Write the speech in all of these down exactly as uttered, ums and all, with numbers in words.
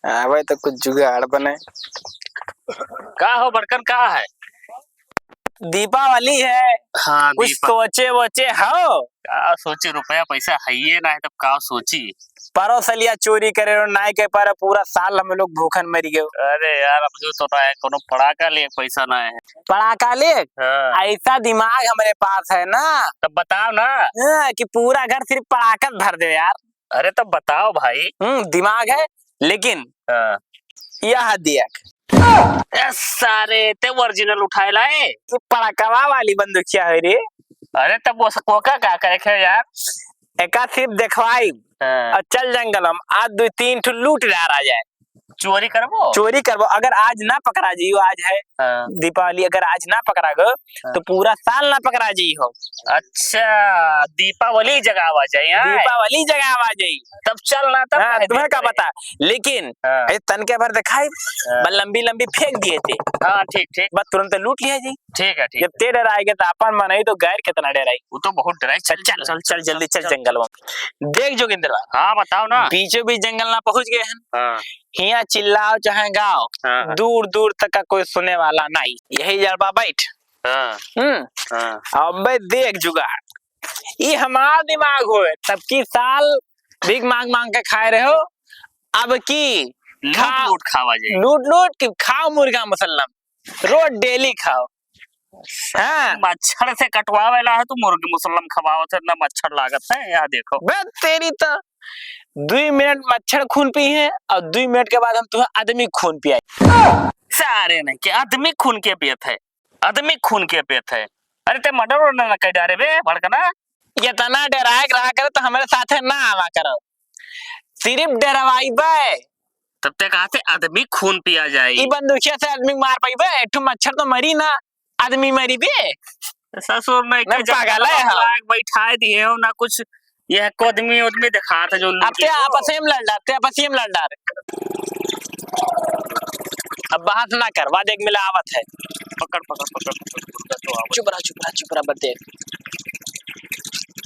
आवे तो कुछ जुगाड़ बने। का हो बड़कन, का है? दीपावली है, हाँ, कुछ दीपा- सोचे वोचे हो? का सोची, रुपया पैसा हइये ना है, तब का सोची? परो सलिया चोरी करे और नाई के पारे पूरा साल हम लोग भूखन मरी गए। अरे यार, अब जो तो ना है, कोनो पड़ाका लिए पैसा ना है। पड़ाका लिए? हाँ। ऐसा दिमाग हमारे पास है ना। तब बताओ ना। हाँ, कि पूरा घर सिर्फ पड़ाका भर दे यार। अरे तब बताओ भाई। हम्म, दिमाग है, लेकिन हाँ। यह दिया। ए, सारे, ते original उठाए लाए? ये पड़ाकवा वाली बंदूकिया है रे। अरे, तब वो स-, ओका का करे के यार? एका सिर्फ देखवाई हाँ। और चल जंगल में, आज दो तीन ठो लूट रहा आ जाए। चोरी करबो? चोरी करबो। अगर आज ना पकड़ा जाइयो, आज है हाँ। दीपावली, अगर आज ना पकड़ा गो, हाँ। तो पूरा साल ना पकड़ा जाई हो। अच्छा, दीपावली जगावा जाई, हाँ? दीपावली जगावा जाई। तब चल ना, तब हाँ, काहे तुम्हें देख का रहे? पता? लेकिन हाँ। अरे तनके भर दिखाई, हाँ। बस लंबी लंबी फेंक दिए थे। हाँ, ठीक, ठीक। बस तुरंत लूट लिया जी। ठीक है, ठीक जब है। ते डराएगे तो अपन मनई तो गैर कितना डराई। वो तो बहुत डराई। चल, चल, चल, चल, जल्दी चल चल। जंगल में। देख जोगिंदर बाबा, हाँ, बताओ ना। बीचों बीच जंगल ना पहुंच गए हैं। हाँ। हियाँ चिल्लाओ चाहे गाओ, हाँ, हाँ। दूर दूर तक का कोई सुने वाला नहीं। यही जड़बा बैठ। हाँ। हम्म। हाँ। अबे देख जुगाड़, ई हमार दिमाग होए, तब की साल भीख मांग मांग के खाए रहे हो, अब की लूट खा-, लूट खावा जाए। लूट लूट के खाओ मुर्गा मुसल्लम, रोज daily खाओ। हाँ। मच्छर से कटवावे ला है तू मुर्गा मुसल्लम खवावत है, इतना मच्छर लागत है, यहाँ देखो। बे तेरी तो दुई मिनट मच्छर खून पी है और दुई मिनट के बाद हम तुम्हें आदमी खून पियाई। सारे नहीं के आदमी खून के पियत है, आदमी खून के पियत है। अरे ते murder order ना कर डारे बे भड़कना। इतना डराए के रहा करो तो हमारे साथे ना आवा करो, सिर्फ डरवाई बे। तब ते कहा थे आदमी खून पिया जाए। ई बंदूकिया से आदमी मार पाई बे, एक ठो मच्छर तो मरी ना, आदमी मरी बे। ससुर नहीं ना के जब पागल है, हाँ। लाग बैठाए दिए हो ना कुछ, यह को आदमी उदमी दिखात है जो अब ते आपस में लड़ डार, ते आपस में लड़ डार। अब बहस ना कर, बाद एक मिला आवत है। पकड़, पकड़, पकड़, पकड़, पकड़, तो आवत। चुप रहा, चुप रहा, चुप रहा, बदे।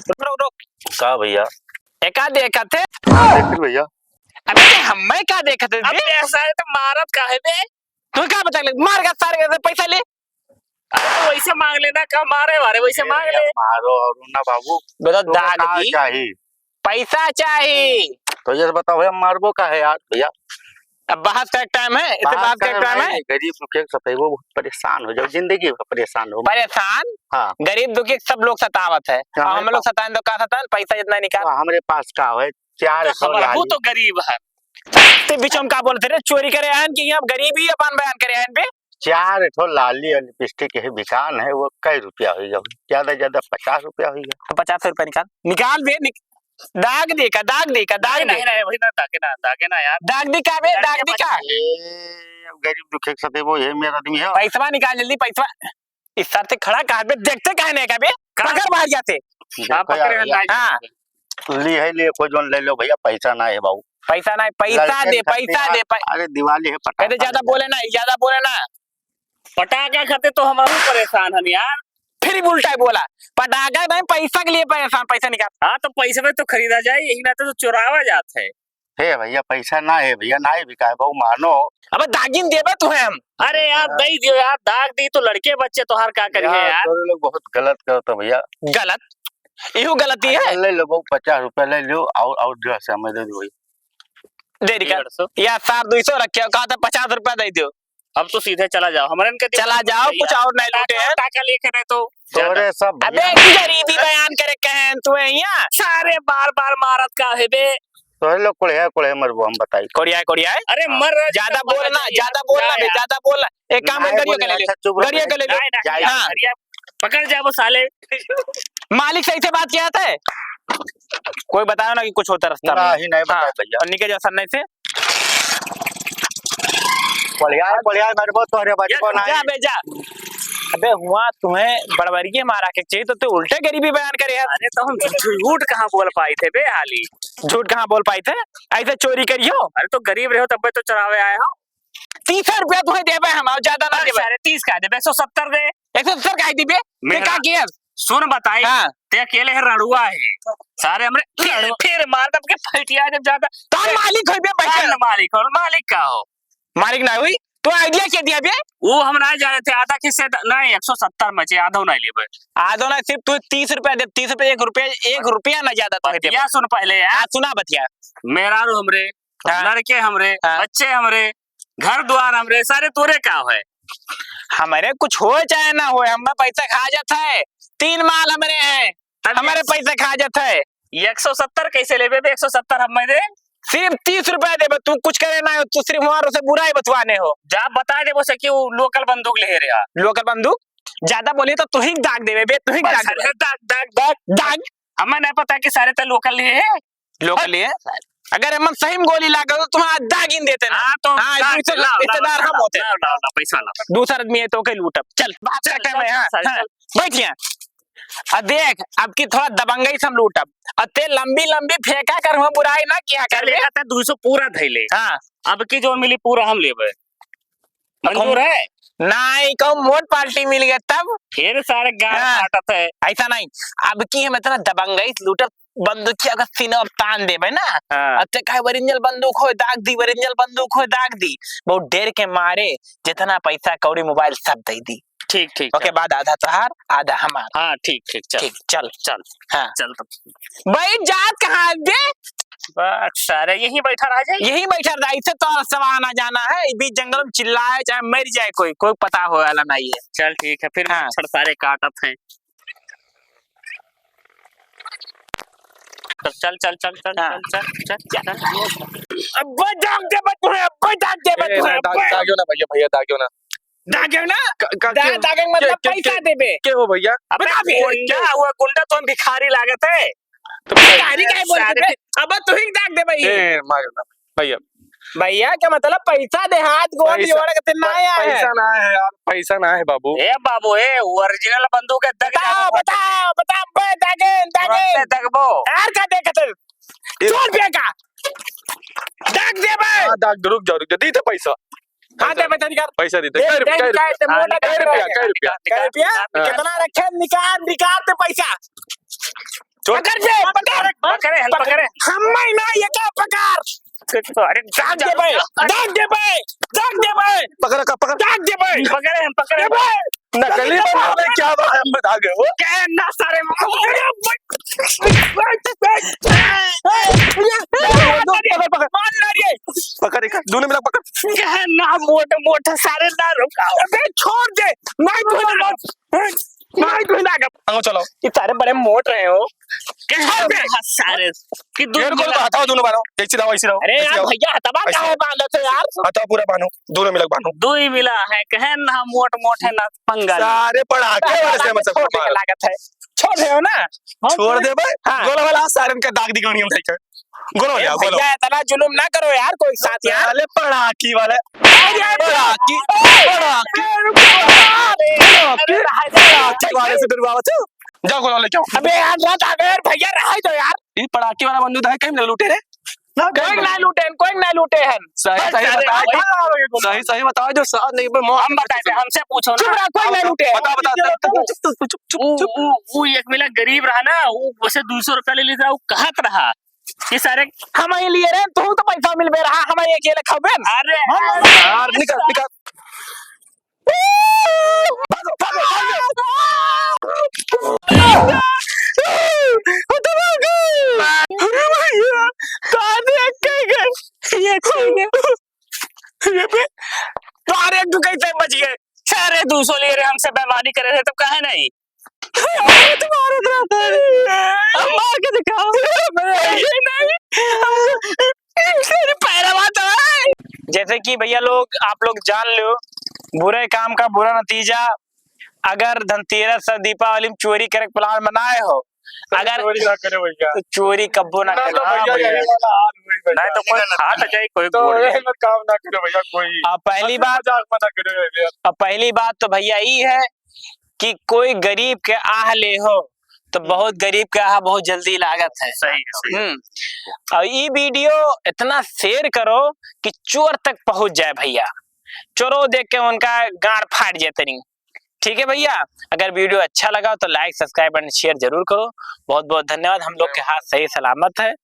रुक, रुक, रुक। का भैया? एका देखत है? हाँ, देख भैया। अबे हमें का देखत है अबे बे? ऐसा है तो मारत का है बे? तू का बता ले, मार का सारे के पैसा ले। अरे तो वैसे मांग लेना, का मारे वारे वैसे ए मांग भैया, ले। मारो और ना बाबू। बता तो दाग का दी। चाही? पैसा चाही। तो ये बताओ भैया, मारबो का है यार भैया? अब बहस का एक time है, इसे बहस बात का एक time time है। है, गरीब दुखिया के सफाई वो बहुत परेशान हो जाओ, जिंदगी भर परेशान हो। परेशान? हाँ। गरीब दुखी सब लोग सतावत है। हाँ, और हम लोग सताएं तो का सताएं, पैसा जितना निकाल। तो हमरे पास का है, चार तो सौ हमारा लाली। वो तो गरीब है। ते बीच में का बोलते रे, चोरी करे आयन कि यहाँ गरीबी अपन बयान करे आयन बे? चार ठो लाली और लिपस्टिक यही बिकान है, वो कई रुपया होइगा? ज्यादा ज्यादा पचास रुपया होइगा। तो पचास रुपया निकाल, निकाल बे, निक-, दाग दे का, दाग दे का, दाग नहीं, दे। नहीं, नहीं, भाई, ना, दागे ना, दागे ना यार। दाग दी का बे, दाग दी का? ए, अब गरीब दुखे के साथे वो, ये मेरा आदमी है। पैसवा निकाल जल्दी, पैसवा। इस साथे खड़ा कहाँ बे, देखते काहे नहीं का बे? का? पकड़ बाहर जाते। हाँ, देखो पकड़े यार, हैं, भैया। हाँ। ली है, लिए, कोई जोन ले लो भैया, पैसा ना है बाबू। पैसा ना है, पैसा लड़के दे, खातिर पैसा यार, दे, पै-, अरे दिवाली है, पटाखा कहते ज्यादा ले लो। बोले ना, ज्यादा बोले ना। पटाखा खातिर तो हम अभी परेशान हन यार। फिर भी उल्टा ही बोला, पटाखा नहीं, पैसा के लिए परेशान, पैसा निकाल। हाँ, तो पैसे में तो खरीदा जाए, यही नाते तो चुरावा जात है। हे भैया, पैसा ना है भैया, ना ही बिकाए, बाबू मानो। अबे दागिन देबे तुहे हम। अरे यार, हाँ। दे दियो यार, दाग दी तो लड़के बच्चे तोहार का करिए यार, यार। तोरे लोग बहुत गलत करत हो भैया। गलत? इहू गलती है? अच्छा, ले लो बाबू, पचास रुपया ले लो, और, और जो है समय दे दो भाई। दे दी का? डेढ़ सौ। या सार दुई सौ रखे हो, कहा था पचास रुपया दे दो। अब तो सीधे चला जाओ, हमारे इनके चला जाओ, कुछ और नहीं लूटे हैं। टाका लेके नहीं तो तोरे सब अबे भैया। गरीबी बयान करे कहे हैं तू यहाँ। सारे बार बार मारत का है बे। तोरे लोग कोड़िया, कोड़िया मरबो, हम बताई। कोड़िया, कोड़िया। अरे हाँ। मर रहे ज्यादा तो बोलना, ज्यादा बोलना बे, ज्यादा बोलना। एक काम कर, नहीं गाड़ियों के बोले, ले ले। अच्छा, चुप रहो गाड़ियों के ले ले। नहीं, नहीं, हाँ। अरे यार, पकड़ जाबो साले। मालिक सही से बात किया था। कोई बताओ ना कि कुछ होता रास्ता में। नहीं, नहीं हाँ। बताया भैया। और निकल जाओ सन्नाई से। बढ़िया है, बढ़िया है, मेरे को तोहरे बारे यार, को ना जा है। बे, जा। अबे हुआ तुम्हें बड़बड़िए मारा के चाहिए तो तू उल्टे गरीबी बयान करे यार। अरे तो हम झूठ कहाँ बोल पाई थे बे हाली? झूठ कहाँ बोल पाई थे? ऐसे चोरी करियो। अरे तो गरीब रहो तब तो चुरावे आए हो। तीस रुपया तुम्हें देबे हम, और ज्यादा ना अरे देबे। सारे तीस का देबे, एक सौ सत्तर दे। एक सौ सत्तर का ही देबे? मैं मेरा का किया? सुन बताई, हाँ। ते अकेले है, रड़ुआ है। सारे हमरे फिर, रड़ुआ। फिर मार दब के फटिया जब जाता। तो हम मालिक होइबे, बैठे। कौन मालिक हो? मालिक का हो? मालिक ना हुई, तो idea के दिया बे? वो हम ना जाने थे, आधा किस्से द-, नहीं, एक सौ सत्तर में चे, आधो नहीं लेबे। आधो ना, सिर्फ तू तीस रुपया दे, तीस रुपया, एक रुपया, एक रुपया ना ज्यादा तो देबे। बतिया सुन पहले यार। हाँ, सुना बतिया। मेहरारू हमरे, हाँ। लड़के हमरे, हाँ। बच्चे हमरे, घर द्वार हमरे, सारे तोरे का है? हमरे कुछ होय चाहे ना होय, हमरे पैसा खा जात है। तीन माल हमरे हैं, तब हमरे एक पैसा खा जात है। एक सौ सत्तर कैसे लेबे बे? एक सौ सत्तर हम मैं दे। सिर्फ तीस रुपया देबे, तू कुछ करे ना हो, तू सिर्फ हमारे से बुराई बतवाने हो। जा बता देबो से कि वो local बंदूक ले रहा। Local बंदूक? ज्यादा बोली तो तू ही दाग देबे बे, तू ही बस दाग सारे देबे। दाग, दाग, दाग, दाग। हमें नहीं पता कि सारे तो local लिए है। Local लिए है। अगर हमन सही में गोली लागल तो तुम्हारा दागिन देते ना। हाँ, तो हाँ, दाग रिश्ते-, दे, लाओ, रिश्तेदार लाओ, हम होते। लाओ, लाओ, लाओ, पैसा लाओ। दूसरा आदमी है तो ओके लूटब। चल, बात चल, करते चल, हैं, हाँ, चल, हाँ। चल। बैठ यहाँ। आ देख, अब की थोड़ा दबंगई से हम लूटब। आ ते लंबी लंबी फेंका कर हुआ बुराई ना किया कर चल, बे। एक हाथ दो सौ पूरा धैले। हाँ। अब की जो मिली पूरा हम लेबे। मंजूर है? नाहीं, कहूँ मोट पार्टी मिल गया तब? फिर सारे गाड़ हाँ। फाटत है। ऐसा नहीं, अब की हम इतना दबंगई से लूटब, बंदूकिया का सीना अब तान देबे ना। हाँ। अब ते कहे original बंदूक हो दाग दी, original बंदूक हो दाग दी। बहुत डर के मारे जितना पैसा कौड़ी मोबाइल सब दे दी। ठीक, ठीक, ओके, चल। बाद आधा तोहार, आधा हमार। हाँ, ठीक, ठीक, चल। ठीक, चल। चल। हाँ। चल तब। बैठ जात कहाँ बे? बस सारे यहीं बैठा रह जाए। यहीं बैठा रह जाए, इसे तो सब आना जाना है, इस बीच जंगल में चिल्लाए चाहे मर जाए कोई, कोई पता हो वाला नहीं है। चल ठीक है, फिर हाँ। मच्छर सारे काटत हैं। चल, चल, चल, चल, चल, हाँ। चल, चल, चल, चल। अब्बे दाग देबे तू, अब्बे दाग देबे ए, तू, ना, दाग, अब्बे। दागियो ना भैया, भैया दागियो ना। दागे ना? क-, क-, दा-, के, दागे के, मतलब के, पैसा के, देबे। के हो भैया? अबे बता बे। गुंडा हुआ, गुंडा तो हम भिखारी लागत है। तो भिखारी काहे बोल सारे देबे? अब तू ही दाग देबे ये। ए, मारो ना, भैया। भैया, का मतलब पैसा दे, हाथ गोड़ पैसा, जोड़ के तेरे ना पै-, आया है। पैसा ना है यार, पैसा ना है बाबू। ए बाबू, ए, original बंदूक है, दग बताओ, जाबो। बताओ, बताओ, बे, दागे, दागे। तुरंते दगबो। यार, का देखत है? ए छोड़ दे का। दाग देबे। हाँ, दाग दे, रुक जाओ, रुक जाओ, दी थे पैसा। हाँ, पैसा। दे, पैसा निकाल। पैसा दी थे। दे, कै रुपया, दे, कै निकाल, रुपया? ते मोटा कै रुपया, कै रुपया? कै रुपया? कै रुपया? हाँ। कितना रखे, निकाल, निकाल ते पैसा। छोड़। पकड़ बे, पकड़। पकड़े, हम पकड़। पकड़े। हम ना, ये क्या पकड़? अरे, दाग देबे, दाग देबे, दाग देबे। पकड़, पकड़, पकड़। दाग देबे। पकड़े, हम पकड़े। देबे। नकली बना ले, क्या बात है, हम बता गए वो। क्या ना सारे। पकड़, पकड़। मार ना रे। पकड़, एक, दोनों मिला, पकड़। क्या ना मोटे, मोटे सारे ना रुका। अबे छोड़ दे। नहीं, तू ना। नहीं, तू ना। अंगो चलाओ। ये सारे बड़े मोट रहे हो। क्या छोड़ दे। सारे। कि दू यार, गोल मिला। हटाओ दोनों बानो। ऐसे रहो, ऐसे रहो, अरे ऐसे यार, रहो। भैया, हथवा ऐसे काहे रहो। बांधत हो यार? हथवा पूरा बानो, दोनों मिलक बानो। दू ही मिला है, कहे ना मोट मोट है ना पंगा ले। सारे पड़ाके वाले से मतलब छोड़ दे मार। लागत है। छोड़ दे हो ना? हम छोड़ दे भाई। हाँ। गोला वाला सारन का दाग दी गाड़ियों में। गोला वाला, अरे गोला। भैया, इतना जुलुम ना करो यार, कोई साथ यार। साले पड़ाकी वाले। अरे यार, पड़ाकी, अरे, पड़ाकी, अरे, रुको। पड़ाकी, अरे, पड़ाकी वाले से डरवावत हो। जा गोला लेके आओ। अबे यार, ना दागे यार, भैया रहे दो यार। ई पड़ाकी वाला बंदूक है, कहीं ना लूटे रे। ना, कोई कहीं ना ना लूटे हैं, कोई ना लूटे हैं। सही, सही अरे, बताओ। अरे, सही, सही बताओ, जो साथ नहीं पे मौत हम बताए थे, हमसे पूछो ना। चुप रहा, कोई ना लूटे हैं। बता, बता, चुप, चुप, चुप, चुप, चुप। वो, वो, वो एक मिला गरीब रहा ना, वो उसे दो सौ रुपया ले लेता, वो कहत रहा कि सारे हम ही लिए रहे, तू तो पैसा मिल बे रहा, हम ही अकेले खाबे। अरे, हम यार, निकल, निकल। भागो, भागो, भागो। अरे भैया, तारे कहीं गए? ये कहीं गए? ये बे, तारे तू कैसे बच गए? अरे, दो सौ ले रहे हमसे, बेईमानी करे रहे, तब काहे नहीं? अरे, तुम्हारे तरह था। हम मार के दिखाओ। नहीं, नहीं, हम तेरी पैरवा तो है। जैसे कि भैया लोग, आप लोग जान लो, बुरे काम का बुरा नतीजा। अगर धनतेरस और दीपावली में चोरी करे के plan बनाए हो, अगर चोरी ना करे भैया। तो चोरी कब्बो ना ना करे। तो हाँ भैया, भैया। यही वाला हाल हुई भैया। नहीं तो कोई खा तो जाए, कोई तो गोड़ यही नहीं। मत काम ना करे भैया कोई। अब पहली हंसी बात, मजाक मत करे भैया। अब पहली बात तो भैया ई है कि कोई गरीब के आह ले हो, तो हम्म। बहुत गरीब के आह बहुत जल्दी लागत है। सही, सही। हम्म। और ई video इतना share करो कि चोर तक पहुंच जाए भैया। चोरो देख के उनका गांड फाट जाए तनी। ठीक है भैया, अगर वीडियो अच्छा लगा तो like, subscribe and share जरूर करो। बहुत बहुत धन्यवाद। हम लोग के हाथ सही सलामत है।